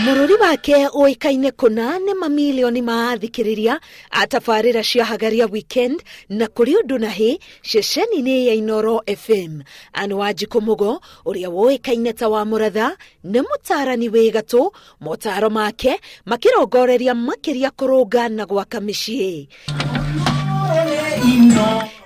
Mũrũri wake ũĩkaine kũna nĩ mamilioni ma athikĩrĩria a tabarĩra cia Hagaria Weekend na kũrĩ ũndũ na hĩ ceceni-inĩ ya Inoro FM. Anne Wanjikũ Mũgo ũrĩa woĩkaine ta wa Mũratha nĩ mũtaarani wĩ gatũ, motaro make makĩrongoreria makĩria kũrũnga na gwaka mĩciĩ.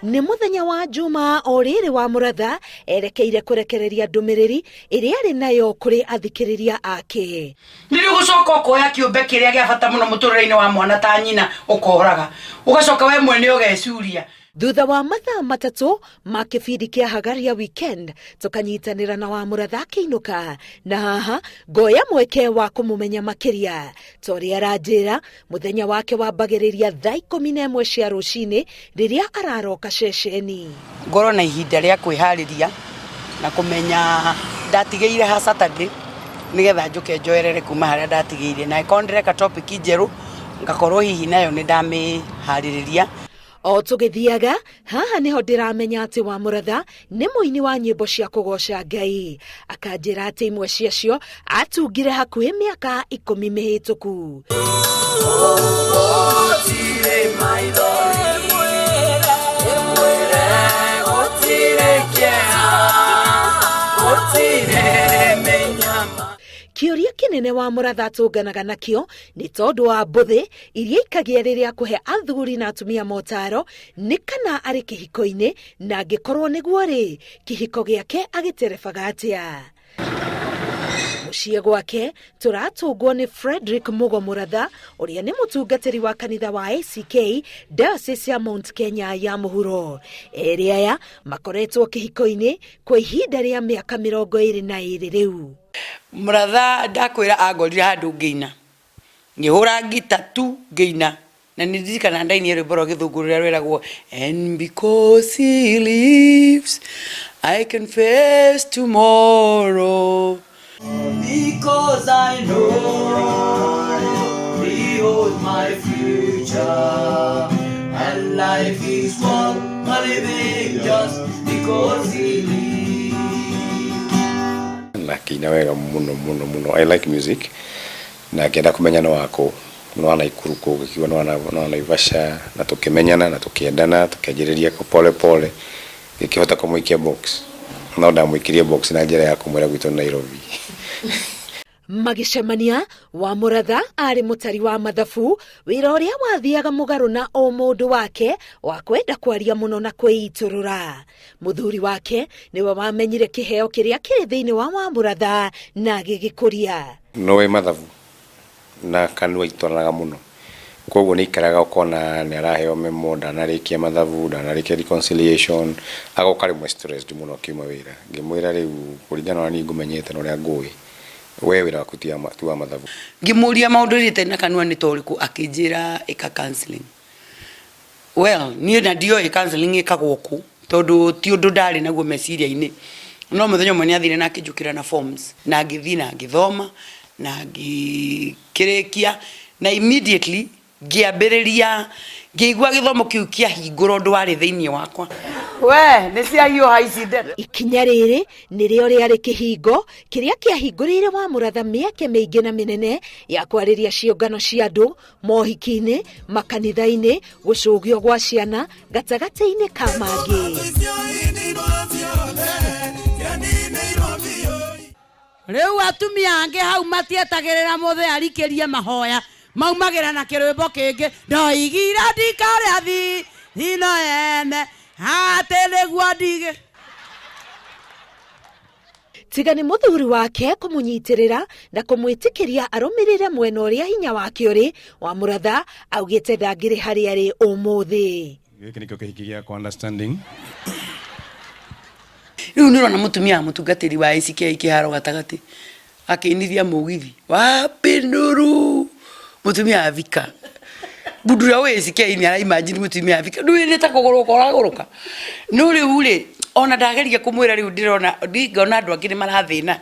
Nĩ mũthenya wa Juma o rĩrĩ wa Mũratha erekeire kũrekereria ndũmĩrĩri ĩrĩa arĩ nayo kũrĩ athikĩrĩria ake. Nĩ rĩ ũgũcoka ũkoya kĩũmbe kĩrĩa gĩa bata mũno mũtũrĩre-inĩ wa mwana ta nyina ũkoraga, ũgacoka we mwene ũgecuria. Thutha wa mathaa 3 ma kĩbindi kĩa Hagaria Weekend tũkanyitanĩra na Wamũratha akĩinũka, na haha ngoya mweke wa kũmũmenya makĩria. Ta ũrĩa aranjĩra, mũthenya wake wambagĩrĩria thaa 11 cia rũcinĩ rĩrĩa araroka ceceni. Ngorwo na ihinda rĩa kwĩharĩria na kũmenya ndatigĩire ha Saturday nĩgetha njũke njoerere kuma harĩa ndatigĩire, na angĩkorwo ndĩreka topic njerũ ngakorwo hihi nayo nĩ ndamĩharĩrĩria. O tũgĩthiaga, haha nĩho ndĩramenya atĩ Wamũratha nĩ mũini wa nyĩmbo cia kũgoca Ngai. Akanjĩra atĩ imwe ciacio atungire hakuhĩ mĩaka 10 mĩhĩtũku. Kĩũria kĩnene Wamũratha atũnganaga nakĩo nĩ tondũ wa mbũthĩ iria ikagia rĩrĩa akũhe athuri na atumia motaro nĩ kana arĩ kĩhiko-inĩ, na angĩkorwo nĩguo rĩ, kĩhiko gĩake agĩterebaga atĩa. Mũciĩ gwake tũratũngwo nĩ Frederick Mugo Mũratha ũrĩa nĩ mũtungatĩri wa kanitha wa ACK Diocese ya Mount Kenya ya Mũhuro. Erĩ aya makoretwo kĩhiko-inĩ kwa ihinda rĩa mĩaka 22 rĩu. Mũratha ndakwĩra angorire handũ ngĩina, ngĩhũra ngita tu ngĩina, na nĩ ndirikanaga ndainire rwĩmbo rwa gĩthũngũ rũrĩa rweragwo and because he lives I can face tomorrow. Because I know he holds my future and life is worth living just because he lives. Na akĩina wega mũno mũno mũno. I like music na ngĩenda kũmenya nĩ wakũ, nĩ wa Naikuru kũu, ngĩkiuga nĩ wa Naivasha, na tũkĩmenyana na tũkĩendana, tũkĩanjĩrĩria pole pole, ngĩkĩhota kũmũikia box, no ndamũikirie box na njĩra ya kũmwĩra gwitũ nĩ Nairobi. Magĩcemania, Wamũratha arĩ mũtari wa mathabu, wĩra ũrĩa wathiaga mũgarũ na ũmũndũ wake wa kwenda kwaria mũno na kwĩitũrũra. Mũthuri wake nĩwe wamenyire kĩheo kĩrĩa kĩrĩ thĩinĩ wa Wamũratha na agĩgĩkũria. Nĩũĩ mathabu na kanua itwaranaga mũno, koguo nĩ aikaraga ũkona nĩ araheo memo, ndanarĩkia mathabu, ndanarĩkia reconciliation, agoka rĩmwe stressed mũno akiuma wĩra. Ngĩmwĩra rĩu kũringana na ũrĩa niĩ ngũmenyete na ũrĩa ngũĩ, we wĩra waku ti wa mathabu. Ngĩmũria maũndũ rĩrĩ na kanua nĩ ta ũrĩkũ, akĩnjĩra ĩka counseling. Well, niĩ na ndioĩ counseling ĩkagwo kũ, tondũ ti ũndũ ndarĩ naguo meciria-inĩ. No mũthenya ũmwe nĩ athire na akĩnjũkĩra na forms, na ngĩthiĩ na ngĩthoma, na ngĩkĩrĩkia, na immediately ngĩambĩrĩria, ngĩigua gĩthomo kĩu kĩahingũra ũndũ warĩ thĩinĩ wakwa. We, nĩ ciahiũha ici ndeto. Ikinya rĩrĩ nĩrĩo rĩarĩ kĩhingo kĩrĩa kĩahingũrĩire Wamũratha mĩeke mĩingĩ na mĩnene ya kwarĩria ciũngano cia andũ mohiki-inĩ, makanitha-inĩ, gũcũgio gwa ciana gatagatĩ-inĩ ka mangĩ. Rĩu atumia angĩ hau matietagĩrĩra mũthee arikĩrie mahoya, maumagĩra na kĩrwĩmbo kĩngĩ, ndoigire ndikarĩa thino ene, atĩ nĩguo ndige. Tiga nĩ mũthuri wake kũmũnyitĩrĩra na kũmwĩtĩkĩria arũmĩrĩre mwena ũrĩa hinya wake ũrĩ, Wamũratha augĩte ndangĩrĩ harĩa arĩ ũmũthĩ. Gĩkĩ nĩkĩo kĩhiki gĩakwa understanding. Rĩu nĩ ũrona mũtumia wa mũtungatĩri wa ACK kĩharo gatagatĩ akĩinithia mũgithi wapi nduru mũtumia wa Vika mũndũ ũrĩa wĩ ACK nĩ ara imagine mũtumia wa Vika ndũĩ nĩ ta kũgũrũka ũragũrũka no rĩu rĩ ona ndageria kũmwĩra rĩu ndĩrona ngona andũ angĩ nĩ marathĩna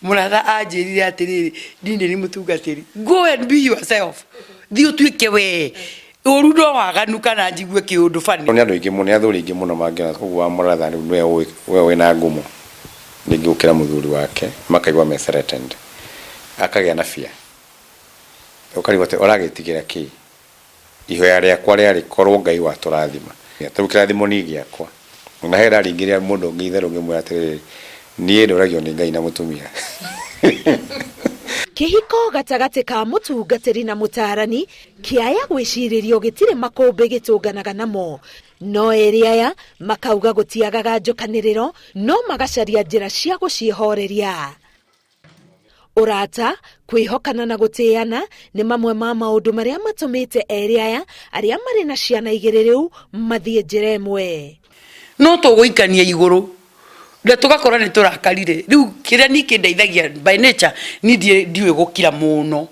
mũratha anjĩrire atĩrĩrĩ niĩ nĩ mũtungatĩri go and be yourself thiĩ ũtuĩke we Ũru no waganu kana njigue kĩũndũ funny. Nĩ andũ aingĩ mũno, nĩ athuri aingĩ mũno mangĩona ũguo Wamũratha rĩu nĩwe ũĩ we wĩna ngumo rĩngĩ gũkĩra mũthuri wake, makaigua me threatened. Akagĩa na fear. Ũkarigwo atĩ ũragĩtigĩra kĩ? Ihoya rĩakwa rĩarĩ korwo Ngai watũrathima. Tarĩu kĩrathimo niĩ gĩakwa. Na he ndaringĩrĩra mũndũ ũngĩ itherũ ngĩmwĩra atĩrĩrĩ, niĩ ndũragio nĩ Ngai na mũtumia. Kĩhiko gatagatĩ ka mũtungatĩri na mũtaarani kĩaya gwĩcirĩrio gĩtirĩ makũmbĩ gĩtũnganaga namo. No erĩ aya makauga gũtiagaga njũkanĩrĩro no magacaria njĩra cia gũciĩhoreria. Ũrata, kwĩhokana na gũtĩana nĩ mamwe ma maũndũ marĩa matũmĩte erĩ aya arĩa marĩ na ciana igĩrĩ rĩu mathiĩ njĩra ĩmwe. No tũgũikania igũrũ na tũgakora nĩ tũrakarire. Rĩu kĩrĩa niĩ kĩndeithagia by nature niĩ ndiũĩ gũkira mũno.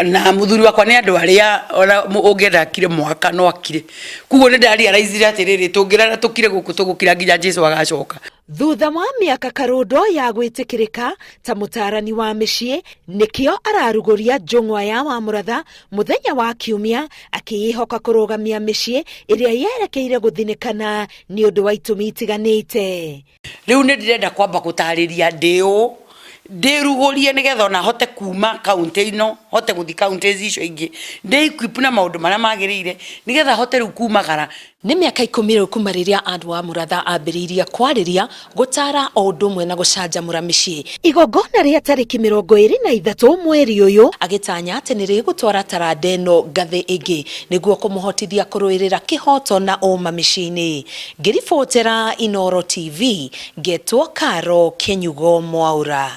Na mũthuri wakwa nĩ andũ arĩa ona ũngĩenda akire mwaka no akire. Koguo nĩ ndarealizire atĩrĩrĩ, tũngĩrara tũkire gũkũ tũgũkira nginya Jesu agacoka. Thutha wa mĩaka karũndo ya gwĩtĩkĩrĩka ta mũtaarani wa mĩciĩ, nĩkĩo ararugũria njũng'wa ya Wamũratha mũthenya wa Kiumia akĩĩhoka kũrũgamia mĩciĩ ĩrĩa yerekeire gũthinĩkana nĩ ũndũ wa itũmi itiganĩte. Rĩu nĩ ndĩrenda kwamba gũtarĩria ndĩ ũ, ndĩrugũrie nĩgetha ona hote kuma kaũntĩ ĩno hote gũthiĩ kaũntĩ icio ingĩ, ndĩ equip na maũndũ marĩa magĩrĩire nĩgetha hote rĩu kumagara. Nĩ mĩaka ikũmi rĩu kuma rĩrĩa Anne Wamũratha ambĩrĩirie kwarĩria, gũtaara o ũndũ ũmwe na gũcanjamũra mĩciĩ. Igongona rĩa tarĩki 23 mweri ũyũ agĩtanya atĩ nĩ rĩgũtwara taranda ĩno ngathĩ ĩngĩ nĩguo kũmũhotithia kũrũĩrĩra kĩhoto na ũma mĩciĩ-inĩ. Ngĩribotera Inooro TV, ngetwo Caro Kĩnyugo Mwaũra.